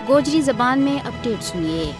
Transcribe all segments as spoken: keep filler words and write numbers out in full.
گوجری زبان میں اپڈیٹ سنیے۔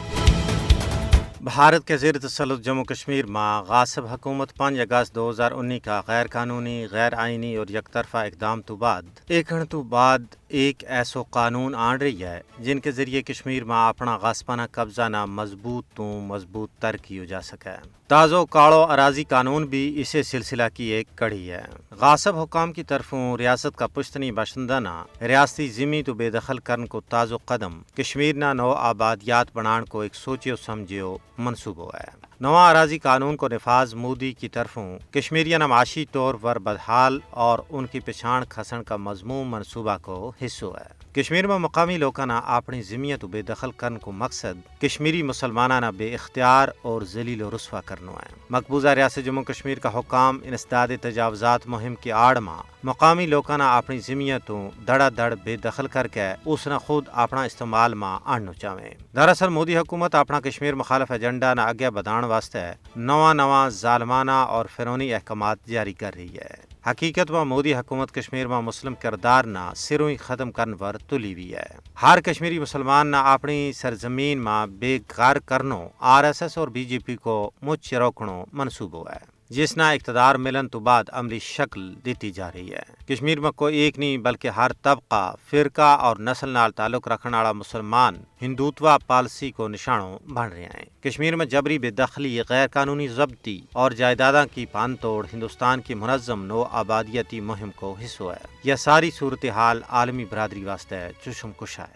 بھارت کے زیر تسلط جموں کشمیر ما غاصب حکومت پنج اگست دو ہزار انی کا غیر قانونی، غیر آئینی اور یک طرفہ اقدام تو بعد ایک ہن تو بعد ایک ایسو قانون آن رہی ہے، جن کے ذریعے کشمیر ما اپنا غاصبانہ قبضہ نا مضبوط تو مضبوط تر کیو جا سکے۔ تازو کاڑو اراضی قانون بھی اسے سلسلہ کی ایک کڑی ہے۔ غاصب حکام کی طرفوں ریاست کا پشتنی باشندہ نا ریاستی زمین تو بے دخل کرن کو تازو قدم کشمیر نا نو آبادیات بنان کو ایک سوچیو سمجھیو منصوبو ہے۔ نواں اراضی قانون کو نفاذ مودی کی طرفوں کشمیریاں نا معاشی طور پر بدحال اور ان کی پچھان کھسن کا مضمون منصوبہ کو حصو ہے۔ کشمیر ما مقامی لوکاں نا اپنی زمین تو بے دخل کرن کو مقصد کشمیری مسلماناں نا بے اختیار اور ذلیل و رسوا کرنو ہے۔ مقبوضہ ریاست جموں کشمیر کا حکام انسداد تجاوزات مہم کی آڑ ما مقامی لوکاں نا اپنی زمین تو دڑا دڑ بے دخل کر کے اس نا خود اپنا استعمال ما آننو چاہویں۔ دراصل مودی حکومت اپنا کشمیر مخالف ایجنڈا نا اگے بدھان واسطے نواں نواں ظالمانہ اور فرونی احکامات جاری کر رہی ہے۔ حقیقت ما مودی حکومت کشمیر ما مسلم کردار نا سروئی ختم کرن پر تلی ہوئی ہے۔ ہر کشمیری مسلمان نا اپنی سرزمین ما بے گھر کرنو آر ایس ایس اور بی جے پی کو مچ روکنو منصوبو ہے، جس نا اقتدار ملن تو بعد عملی شکل دیتی جا رہی ہے۔ کشمیر ما کوئی ایک نہیں بلکہ ہر طبقہ، فرقہ اور نسل نال تعلق رکھن آڑا مسلمان ہندوتوا پالیسی کو نشانو بن رہیا ہیں۔ کشمیر ما جبری بے دخلی، غیر قانونی ضبطی اور جائیداداں کی پان توڑ ہندوستان کی منظم نو آبادیاتی مہم کو حصو ہے۔ یہ ساری صورتحال عالمی برادری واسطے چشم کشا ہے۔